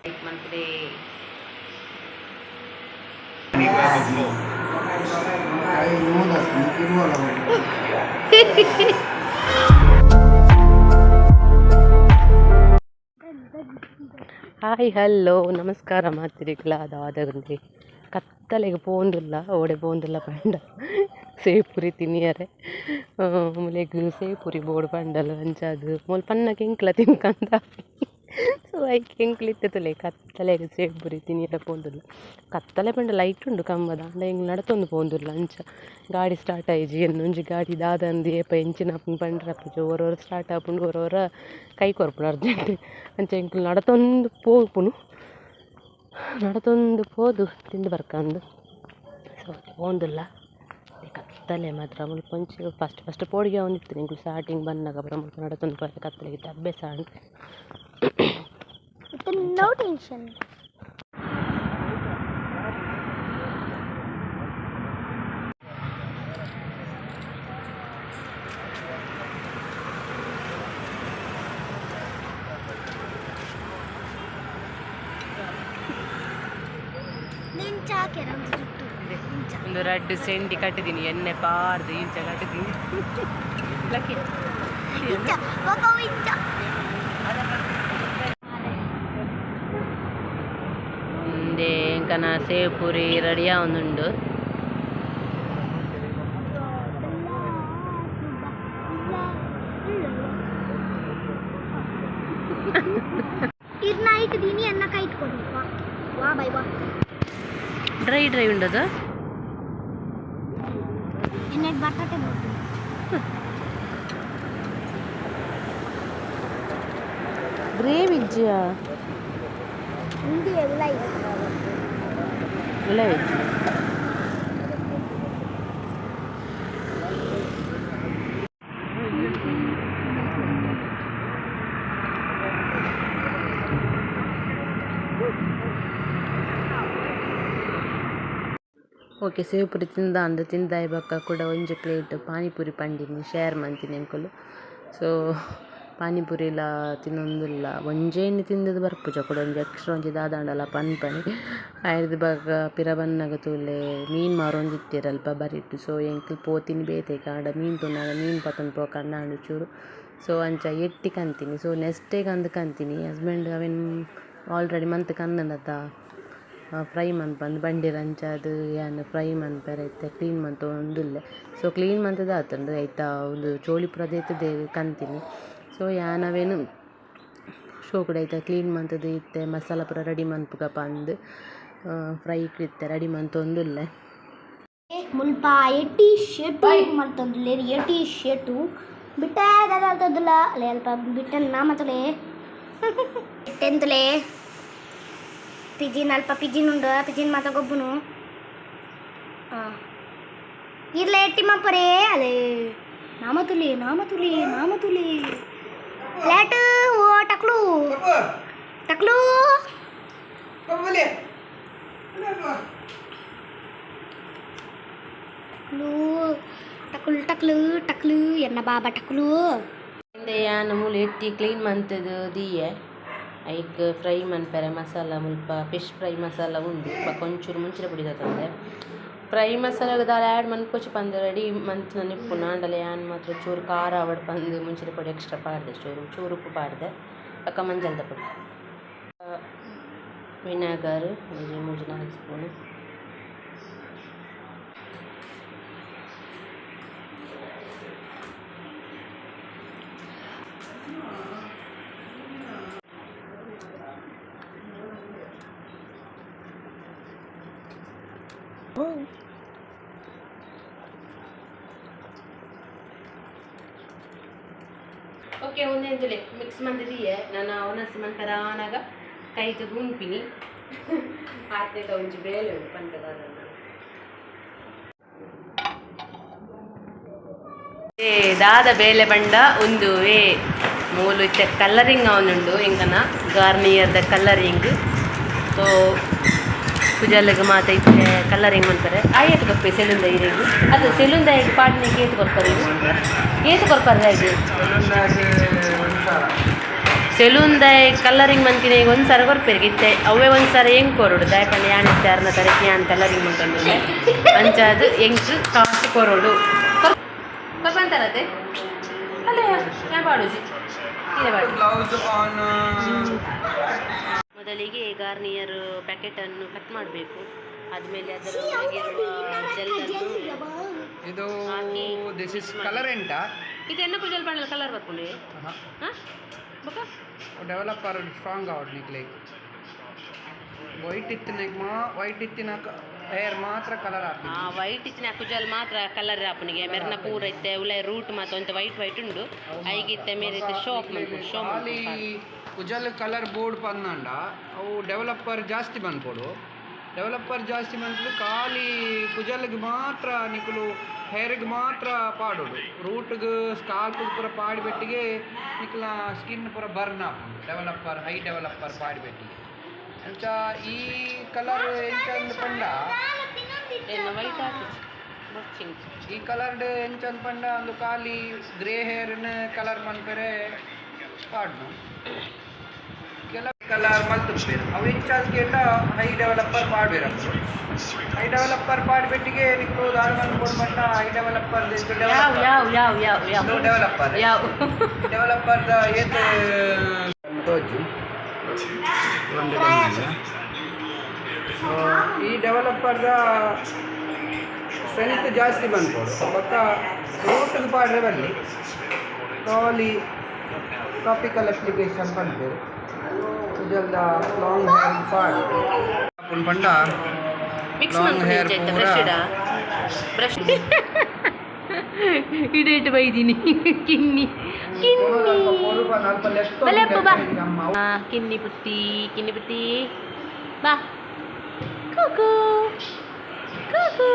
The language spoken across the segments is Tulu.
ಲೈಕ್ ಮನ್ಪುಲೆ. ಹಾಯ್, ಹಲೋ, ನಮಸ್ಕಾರ ಮಾತಿರಿಗ್ಲ. ದಾದಗುಂದಿ ಕತ್ತಲೆಗ್ ಪೋಂದುಲ್ಲ, ಓಡೆ ಪೋಂದುಲ್ಲ ಪಂಡ ಸೇಪುರಿ ತಿನಿಯರೆ. ಮುಲೆಗ್ ಸೇಪುರಿ ಬೋಡು ಪಂಡಲ್. ಅಂಚಾದ್ ಮೂಲು ಪನ್ನಗ ಎಂಕ್ಲ ತಿನ್ಕಂದ. ಸೊ ಐಕ್ ಎಂಕ್ಲು ಇತ್ತೆ ತೂಲೆ ಕತ್ತಲೆಗ್ ಸೇಪುರಿ ತಿನಿಯರೆ ಪೋಂದುಲ್ಲ. ಕತ್ತಲೆ ಪಂಡ ಲೈಟ್ ಉಂಡು ಕಂಬದ, ಆಂಡ ಎಂಕ್ಲು ನಡತೊಂದು ಪೋಂದುಲ್ಲ. ಅಂಚ ಗಾಡಿ ಸ್ಟಾರ್ಟ್ ಆಯಿಜಿ. ಒಂಜಿ ಗಾಡಿ ದಾದಂದು ಏಪ ಎಂಚಿನ ಆಪುಂಡು ಪಂಡ್ರೆ ಆಪುಜಿ. ಒರೊರ ಸ್ಟಾರ್ಟ್ ಆಪುಂಡು, ಒರೊರ ಕೈ ಕೊರ್ಪುಂಡು ಅರ್ಜೆಂಟ್. ಅಂಚ ಎಂಕ್ಲು ನಡತೊಂದು ಪೋಪುನು, ನಡತೊಂದು ಪೋದು ತಿಂದು ಬರ್ಕಂದು. ಸೊ ಪೋಂದುಲ್ಲ ಕತ್ತಲೆ ಮಾತ್ರ. ಮುಲ್ಪ ಒಂಚೂರು ಫಸ್ಟ್ ಫಸ್ಟ್ ಪೋಡಿಗೆ ಆವೊಂದಿತ್ತು ಎಂಕುಲು ಸ್ಟಾರ್ಟಿಂಗ್ ಬನ್ನಗ ಪೂರ. ಮುಲ್ಪ ನಡತೊಂದು ಪೋಯೆರೆ ಕತ್ತಲೆಗ್ ಇತ್ತೆ ಅಭ್ಯಾಸ ಆಂಡ್. No tension. ಒಂದು ರಡ್ಡ್ ಸೆಂಡಿ ಕಟ್ಟಿದ್ದೀನಿ, ಎಣ್ಣೆ ಪಾರ್ದು ಇಂಚ ಕಟ್ಟಿದ್ದೀನಿ. ಲಕ್ಕಿ. ಇಂಚ ಒಕ ಇಂಚ. ಇಂದೆ ಎಂಕನ ಸೇವ್ ಪೂರಿ ರೆಡಿ ಆವೊಂದುಂಡು. ಇರ್ನ ಐಟ್ ದೀನಿ ಅನ್ನ ಕೈಟ್ ಕೊಡು. ವಾ ವಾ ಬೈ ವಾ. ಡ್ರೈ ಡ್ರೈ ಉಂಡದು. ಎಣ್ಣೆ ಬಟಾಟೆ ಬೋದು. ಗ್ರೇವಿ ಇಜ್ಜಿಯಾ? ಉಂದು ಎಲ್ಲ. ಉಲ್ಲ. ಓಕೆ, ಸೇವ್ ಪುರಿ ತಿಂದಾಂಡ್. ತಿಂದಾಯಿ ಬೊಕ್ಕ ಕುಡ ಒಂಜಿ ಪ್ಲೇಟ್ ಪಾನಿಪುರಿ ಪಂಡಿನಿ, ಶೇರ್ ಮಂತಿನಿ ಎಂಕುಲು. ಸೊ ಪಾನಿಪುರಿಲ ತಿನ್ನೊಂದುಲ್ಲ. ಒಂಜೇನಿ ತಿಂದದ್ ಬರ್ಪುಜ, ಕುಡ ಒಂಜಿ ಎಕ್ಸ್ಟ್ರಾ ಒಂಜಿ ದಾದಾಂಡಲ ಪನ್ಪನಿ. ಐರ್ದ್ ಬೊಕ ಪಿರ ಬನ್ನಗ ತೂಲೆ, ಮೀನ್ ಮಾರೊಂದಿತ್ತೆರ್ ಅಲ್ಪ ಬರಿಟ್. ಸೊ ಎಂಕುಲು ಪೋತಿನಿ ಬೇತೆಗ್, ಆಂಡ ಮೀನ್ ತೂನಗ ಮೀನ್ ಪತೊಂದು ಪೋಕಂದಾಂಡ್ ಚೂರು. ಸೊ ಅಂಚ ಎಟ್ಟಿ ಕಂತೀನಿ. ಸೊ ನೆಕ್ಸ್ಟ್ ಡೇ ಅಂದ್ ಕಂತೀನಿ. ಹಸ್ಬೆಂಡ್ ಅವೆನ್ ಆಲ್ರೆಡಿ ಮಂತ್ ಕಂದನತ ಫ್ರೈ ಮನ್ಪಂದು ಬಂಡಿರ್. ಅಂಚಾದ್ ಯಾನ್ ಫ್ರೈ ಮನ್ಪೆರೆ ಇತ್ತೆ ಕ್ಲೀನ್ ಮಂತೊಂದುಲ್ಲೆ. ಸೊ ಕ್ಲೀನ್ ಮಂತುದು ಆತುಂಡು. ಐತ ಉಂದು ಚೋಳಿ ಪೂರ ದೆತ್ತುದು ಕಂತೀನಿ. ಸೊ ಯಾನ್ ಅವೆನ್ ಶೋಕುಡು ಐತ ಕ್ಲೀನ್ ಮಂತುದು ಇತ್ತೆ ಮಸಾಲ ಪೂರ ರೆಡಿ ಮನ್ಪುಗ ಪಂದ್ ಫ್ರೈ ಇತ್ತೆ ರೆಡಿ ಮಂತೊಂದುಲ್ಲೆ. ಮುಲ್ಪ ಎಟ್ಟಿ ಶೇಟು ಮಲ್ತೊಂದುಲ್ಲೆರ್. ಎಟ್ಟಿ ಶೇಟು ಬಿಟ್ಟ ದಾದ ಮಲ್ತೊಂದುಲ್ಲ. ಅಲೆ ಅಲ್ಪ ಬಿಟ್ಟನ್ ನಾ ಮತಲೆ ಟೆಂತ್ಲೆ ಪಿಜಿನ್. ಅಲ್ಪ ಪಿಜಿನ್ ಉಂಡು, ಪಿಜಿನ್ ಮಾತ ಗೊಬ್ಬುನು. ಇರ್ಲ ಎಟ್ಟಿ ಮಲ್ಪರೆ. ಅಲೆ ನಾಮತುಲಿ ನಾಮತುಲಿ ನಾಮತುಲಿ ಫ್ಲಾಟ್. ಓ ಟಕ್ಲು ಟಕ್ಲು ಟಕ್ಲು ಟಕ್ಲು ಟಕ್ಲು ಟಕ್ಲು ಎನ್ನ ಬಾಬಾ ಟಕ್ಲು. ಇಂದೆ ಯಾನ್ ಮೂಲು ಎಟ್ಟಿ ಕ್ಲೀನ್ ಮಂತುದು ದೀಯೆ. ಐಕ್ ಫ್ರೈ ಮನ್ಪೆರೆ ಮಸಾಲ ಮುಲ್ಪ ಫಿಶ್ ಫ್ರೈ ಮಸಾಲ ಉಂಡು. ಬೊಕ ಒಂಚೂರು ಮುಂಚಿನ ಪೊಡಿ ದತೊಂದೆ. ಫ್ರೈ ಮಸಾಲಾಗ್ ದಾಲ ಆ್ಯಡ್ ಮನ್ಪೊಚಿ ಪಂದ್ ರೆಡಿ ಮಂತ್ನ ಇಪ್ಪುನು. ಆಂಡಲ ಯಾನ್ ಮಾತ್ರ ಚೂರು ಖಾರ ಆವಡ್ ಪಂದ್ ಮುಂಚಿನ ಪೊಡಿ ಎಕ್ಸ್ಟ್ರಾ ಪಾಡ್ದೆ. ಚೂರು ಚೂರು ಉಪ್ಪು ಪಾಡ್ದೆ. ಬೊಕ ಮಂಜಲ್ದ ಪೊಡಿ, ವಿನೆಗರ್ ಒಂಜಿ 3-4 ಸ್ಪೂನ್. ಓಕೆ, ಒಂದೆಂತುಲೆ ಮಿಕ್ಸ್ ಮಂತಿದೀಯೆ. ನಾನು ಒನಸ್ ಮನ್ಪೆರ ಆನಗ ಕೈಟ್ ಉನ್ಪಿನಿ. ಆತ್ನೇಟ ಒಂಜಿ ಬೇಲೆ ಉಂಡು ಪನ್ಪೆದ. ಏ ದಾದ ಬೇಲೆ ಪಂಡ ಉಂದು ಏ ಮೂಲು ಇತ್ತೆ ಕಲ್ಲರಿಂಗ್ ಆವೊಂದುಂಡು ಎಂಕನ ಗಾರ್ನಿಯರ್ದ ಕಲ್ಲರಿಂಗ್. ಸೊ ಕುಜಲ್ಗ್ ಮಾತ ಇತ್ತೆ ಕಲ್ಲರಿಂಗ್ ಮನ್ಪೆರೆ. ಆಯೇತ್ ಕೊರ್ಪೆ ಸೆಲೂನ್ದ ಇರೆಗ್? ಅದು ಸೆಲೂನ್ದ ಪಾಡ್ನೆಗ್ ಏತ್ ಕೊರ್ಪರ್? ಏತ್ ಕೊರ್ಪರ್? ಆಯ್ತು. ಸೆಲೂನ್ ದಾಯ ಕಲರಿಂಗ್ ಮಂತಿನ ಈಗ ಒಂದು ಸರ ಕೊರ್ಪೇರು ಇತ್ತೆ ಅವೇ ಒಂದು ಸರ ಹೆಂಗ್ ಕೊರಡು ದಾಯ ಪಂಡ ಯಾನ್ ಇತ್ತೆ ಅರ್ನ ತರಕ್ಕೆ ಯಾನ್ ಕಲರಿಂಗ್ ಮಂತೊಂದುಲ್ಲೆ ಅಂಚಾದ್ ಎಂಕ್ ಕಾಸು ಕೊರೊಡು ಕೊರ್ಪಂತಾರತೆ ಅಲ್ಲೇ ಯಾನ್ ಪಾಡುಜಿ ಇದೇ ಪಾಡು. ಗ್ಲೌಸ್ ಆನ್. ಮೊದಲಿಗೆ ಗಾರ್ನಿಯರ್ ಪ್ಯಾಕೆಟನ್ನು ಕಟ್ ಮಾಡಬೇಕು. ಆದಮೇಲೆ ಅದರ ಒಳಗಿರುವ ಜೆಲ್ಲನ್ನು ಇದು ಹಾಕಿ this is colour ಎಂಟ. ಇದು ಎನ್ನ ಪೂಜಲ್ ಬಣ್ಣ ಕಲರ್ ಬರ್ಕೊಂಡು ಹಾಂ ಬೊಕ್ಕ. ಡೆವಲಪರ್ ಸ್ಟ್ರಾಂಗ್ ಆವಡ್ ನಿಕ್ಲೆಗ್ ವೈಟ್ ಇತ್ತಿನ ಮಾ ವೈಟ್ ಇತ್ತಿನ ಹೇರ್ ಮಾತ್ರ ಕಲರ್ ಆ ಆಪಿ. ವೈಟ್ ಇತ್ತಿನ ಕುಜಲ್ ಮಾತ್ರ ಕಲರ್ ಆಪುನಿಗೆ. ಮೆರ್ನ ಪೂರ ಇತ್ತೆ ಉಲ ರೂಟ್ ಮಾತ್ರ ಒಂತೆ ವೈಟ್ ವೈಟ್ ಉಂಡು. ಐಗಿತ್ತೆ ಮೇರೆ ಇತ್ತೆ ಶೋಪ್ ಮನ್ಪು ಶೋ. ಖಾಲಿ ಕುಜಲ್ ಕಲರ್ ಬೋರ್ಡ್ ಪಂದಂಡ ಅವು ಡೆವಲಪರ್ ಜಾಸ್ತಿ ಮನ್ಪೊಡು. ಡೆವಲಪರ್ ಜಾಸ್ತಿ ಮನ್ಪುಡು. ಖಾಲಿ ಕುಜಲ್ಗೆ ಮಾತ್ರ ನಿಕುಲು ಹೇರ್ಗೆ ಮಾತ್ರ ಪಾಡೋಡು. ರೂಟ್ಗೆ ಸ್ಕಾಲ್ಪ್ಗೆ ಪೂರ ಪಾಡಿಬೆಟ್ಟಿಗೆ ನಿಕುಲ ಸ್ಕಿನ್ ಪೂರ ಬರ್ನ್ ಆಪುಂಡು. ಡೆವಲಪರ್ ಹೈ ಡೆವಲಪರ್ ಪಾಡಿಬೆಟ್ಟಿಗೆ ಅಂಚ ಈ ಕಲರ್ ಎಂಚ ಅಂದ್ ಪಂಡ ವೈಟ್ ಹಾಕಿச்சு ಬೊಚ್ಚಿಂಗ್. ಈ ಕಲರ್ಡ್ ಎಂಚ ಅಂದ್ ಪಂಡ ಒಂದು ಖಾಲಿ ಗ್ರೇ ಹೇರ್ನ ಕಲರ್ ಮನ್ಪೆರೆ ಪಾಡ್ನು. ಕೆಲ ಕಲರ್ ಮಲ್ತುಪ್ಪೇರು. ಅವು ಎಂಚಾದ್ ಕೇಂಡ ಹೈ ಡೆವಲಪರ್ ಪಾಡ್ಬೇರು ಅಕುಲು. ಹೈ ಡೆವಲಪರ್ ಪಾಡ್ಬೆಟ್ಟಿಗೆ ನಿಕುಲು ದಾದ ಮನ್ಪೊಡು ಪಂಡ ಹೈ ಡೆವಲಪರ್ ಯಾವ ಯಾವ ಯಾವ ಯಾವ ಯಾವ ಡೆವಲಪರ್ ಯಾವ ಡೆವಲಪರ್ ದ ಏತ್ ತೋಜಿ ಈ ಡೆವಲಪರ್ದ ಸ್ಟ್ರೆಂತ್ ಜಾಸ್ತಿ ಬಂದ್ಕೊಡು. ಬೊಕ್ಕ ರೂಟ್ಗೆ ಪಾಡ್ರೆ ಬರಲಿ. ಖಾಲಿ ಟಾಪಿಕಲ್ ಅಪ್ಲಿಕೇಶನ್ ಪನ್ಪೆರ್. ಕುಜಲ್ದ ಲಾಂಗ್ ಹೇರ್ ಪಾಡ್ ಪಂಡ ಮಿಕ್ಸ್ Long hair ಮನ್ಪುನಿ ಪೂರ. ಬ್ರಷ್ ಇಡ ಬ್ರಷ್ ಇಡೇಟ್ ಬೈದಿನಿ. ಕಿನ್ನಿ ಕಿನ್ನಿ ಬಲೆಪ್ಪ ಬಾ. ಆ, ಕಿನ್ನಿ ಪುಟ್ಟಿ ಕಿನ್ನಿ ಪುಟ್ಟಿ ಬಾ. ಕೂಕು ಕೂಕು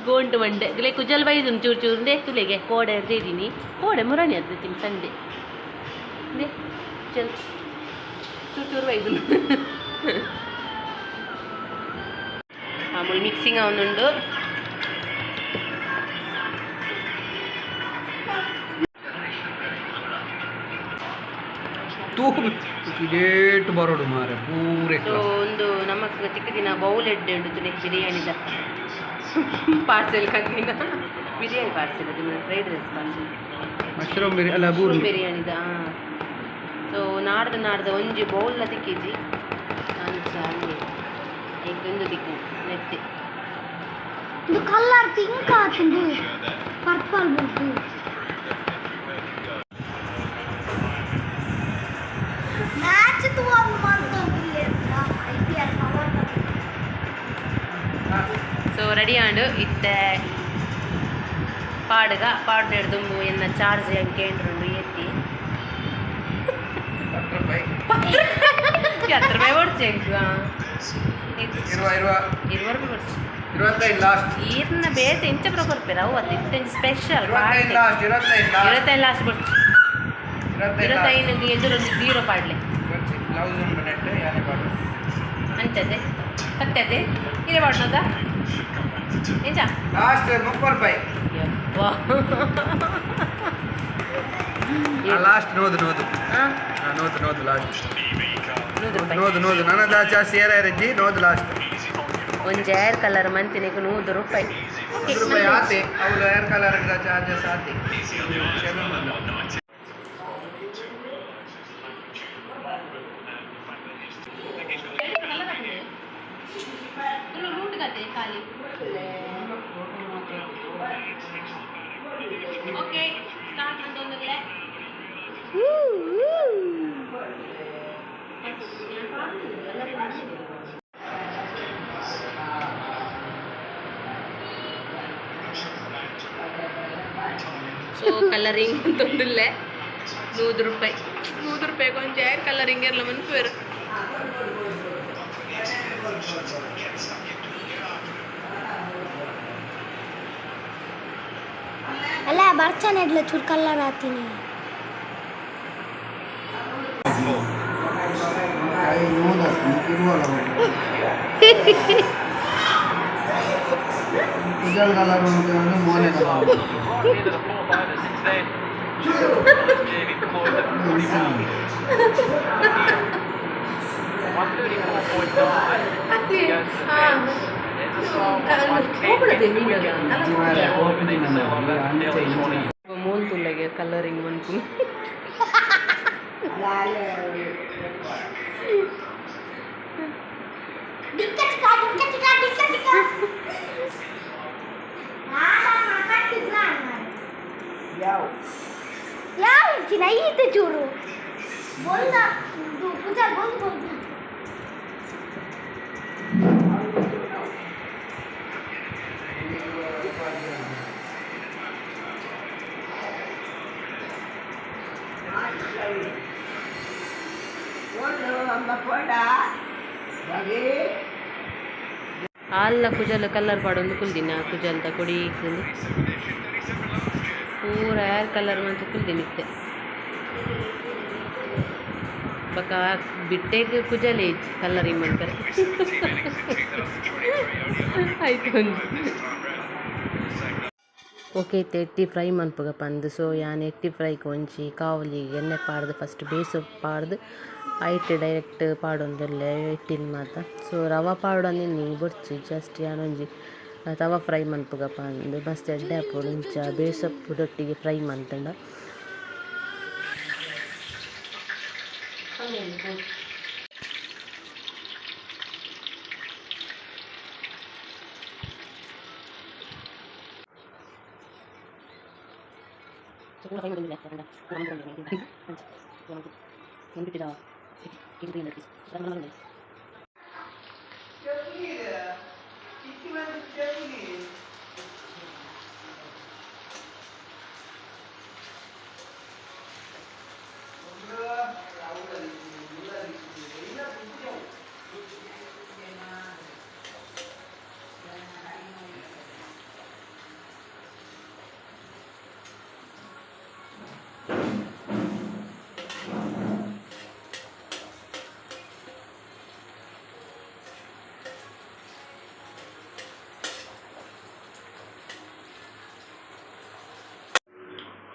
ಗೋಂಟು ಮಂಡೆ ಗುಲೆ ಕುಜಲ್ ಬೈದು ಚೂರು ಚೂರು they ತುಲೆಗೆ ಕೋಡೆ ಇದ್ದೀನಿ ಕೋಡೆ ಮುರಣಿ ಅದು ತಿನ್ ಸಂಡೆ they ಚಲ್ ಚೂರು ಚೂರು ಬೈದು. ಮಾಮೂಲು ಮಿಕ್ಸಿಂಗ್ ಅವನುಂಡು. ತೂ ಇಡೇಟ್ ಬರೋಡು ಮಾರೆ ಪೂರೆ. ಸೊ ಒಂದು ನಮಕ್ ತಿಕ್ಕದಿನ ಬೌಲ್ ಎಡ್ಡೆ ಉಂಡು ತುಲೆ. ಬಿರಿಯಾನಿದ ಪಾರ್ಸೆಲ್ ಕಂದಿನ ಬಿರಿಯಾನಿ ಪಾರ್ಸೆಲ್ ಅದು ಫ್ರೈಡ್ ರೈಸ್ ಪಾರ್ಸೆಲ್. ಮಶ್ರೂಮ್ ಬಿರಿ ಅಲ್ಲ ಬೂರು. ಬಿರಿಯಾನಿದ. ಸೊ ನಾಡ್ದು ನಾಡ್ದು ಒಂಜಿ ಬೌಲ್ ತಿಕ್ಕಿಜಿ ಅಂಚ ಅಲ್ಲಿ ಐಕ್ ಒಂದು ತಿಕ್ಕು ನೆತ್ತಿ. ಇದು ಕಲರ್ ಪಿಂಕ್ ಆತುಂಡು ಪರ್ಪಲ್ ಬುಟ್ಟು ಮ್ಯಾಚ್ ತೂವೊಂದು ಮಂತೊಂದುಲ್ಲೆರ್ ಐಪಿಎಲ್ ಪವರ್. ಸೊ ರೆಡಿ ಆಂಡು. ಇತ್ತೆ ಪಾಡುಗ ಪಾಡ್ನೆಡ್ ದುಂಬು ಎನ್ನ ಚಾರ್ಜ್ ಕೇಂದ್ರುಂಡು ಎತ್ತಿ. 10 ರೂಪಾಯಿ. 10 ರೂಪಾಯಿ ಕೊಡ್ಚೆ. ಇರುವ ಇರುವ. 20 ರೂಪಾಯಿ ಕೊಡ್ಚೆ. 25 ಲಾಸ್ಟ್. ಈರ್ನ ಬೇತೆ ಇಂಚ ಪೂರ ಕೊರ್ಪೆರ್ ಅವು ಅದು ಇತ್ತೆ ಸ್ಪೆಷಲ್. 25 last, 25 last. 25 ಲಾಸ್ಟ್ ಕೊಡ್ಚೆ. 25. 25 ಎದುರೊಂದು ಜೀರೋ ಪಾಡ್ಲೆ. ಬ್ಲೌಸ್ ಉಂಟು ನೆಟ್ ಯಾನೆ ಪಾಡು. ಅಂಚತೆ ಕತ್ತತೆ ಇರೆ ಪಾಡ್ನದ ಎಂಚ? ಲಾಸ್ಟ್ 30 ರೂಪಾಯಿ. ಯಪ್ಪಾ. ಲಾಸ್ಟ್ 100 100. ಹಾ. 100 100 ಲಾಸ್ಟ್. 100 ರೂಪಾಯಿ. 100 100 ನನ್ನ ಜಾಸ್ತಿ ಏರ ಇಜ್ಜಿ. 100 ಲಾಸ್ಟ್. ಒಂಜಿ ಹೇರ್ ಕಲರ್ ಮಂತಿನಿಗೆ 100 ರೂಪಾಯಿ. 100 ರೂಪಾಯಿ ಆತೆ. ಅವಳು ಹೇರ್ ಕಲರ್ ಚಾರ್ಜಸ್ ಆತೆ. ಸೆಲೂನ್ ಅಲ್ಲ. ಖಾಲಿ ಓಕೆ ಸ್ಟಾರ್ಟ್ ಮಂತೊಂದುಲ್ಲೆ. ಸೊ ಕಲರಿಂಗ್ ಅಂತೊಂದುಲ್ಲೆ. 100 ರೂಪಾಯಿ 100 ರೂಪಾಯಿಗೆ ಒಂಜಿ ಹೇರ್ ಕಲರಿಂಗ್ ಇರಲ್ಲ ಮನ್ಪುವೆರು. ಅಲ್ಲ ಬರ್ಚನ ಎಡ್ಲ ಚೂರು ಕಲರ್ ಆತೀನಿ. ಕುಜಲ್ ಕಲರ್ ಉಂಟು, ಮೋನೆ ಕಲರ್. ಮೂಲ್ ತುಲ್ಲಗೆ ಕಲರಿಂಗ್ ಮನ್ಪುನು. ಡಿಕ್ಕ ಚಿಕ್ಕ ಡಿಕ್ಕ ಚಿಕ್ಕ ಡಿಕ್ಕ ಚಿಕ್ಕ ಯಾವ ಚಿನ್ನ ಈತ ಚೂರು ಬೊಲ್ದ ಪೂಜಾ ಬೊಲ್ದು ಬೊಲ್ದು. ಆಲ್ಲ ಕುಜಲ್ ಕಲರ್ ಪಾಡೊಂದು ಕುಲ್ದಿನ ಕುಜಲ್ದ ಕೊಡಿ ಪೂರ ಏರ್ ಕಲರ್ ಮಂತ್ ಕುಲ್ದಿನ ಇತ್ತೆ ಬೊಕ ಬಿಟ್ಟೆಗ್ ಕುಜಲ್ ಇಜ್ಜಿ ಕಲರಿಂಗ್ ಮನ್ಪರೆ ಆಯ್ತು. ಓಕೆ, ಇತ್ತೆ ಎಟ್ಟಿ ಫ್ರೈ ಮನ್ಪುಗ ಪಂದ್. ಸೊ ಯಾನ್ ಎಟ್ಟಿ ಫ್ರೈಗ್ ಒಂಜಿ ಕಾವಲಿ ಎಣ್ಣೆ ಪಾಡ್ದು ಫಸ್ಟ್ ಬೇಸೊ ಪಾಡ್ದು ಐಟ್ ಡೈರೆಕ್ಟ್ ಪಾಡೊಂದುಲ್ಲೆ ಎಟ್ಟಿನ್ ಮಾತ. ಸೊ ರವೆ ಪಾಡೊಂದಿನಿ ಬೊರ್ಚಿ, ಜಸ್ಟ್ ಯಾನೊಂಜಿ ತವ ಫ್ರೈ ಮನ್ಪುಗ ಪಂದ್. ಮಸ್ತ್ ಎಡ್ಡೆ ಆಪುಂಡು ಇಂಚ ಬೇಸೊಪ್ಪುದೊಟ್ಟಿಗೆ ಫ್ರೈ ಮಂತುಂಡ.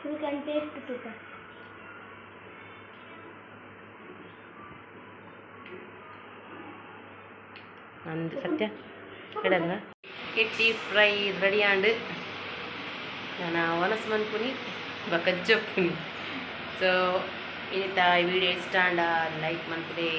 You can taste ತೂಕ. ಅಂದ್ ಸತ್ಯ ಎಡಂಗ ಎಟ್ಟಿ ಫ್ರೈ ರೆಡಿ ಆಂಡ್. ನಾನು ವನಸ್ ಮನ್ಪುನಿ ಬೊಕ ಜಪ್ಪುನಿ. ಸೊ ಇನಿತ ಈ ವಿಡಿಯೋ ಇಷ್ಟ ಆಂಡ ಲೈಕ್ ಮನ್ಪುಲೆ.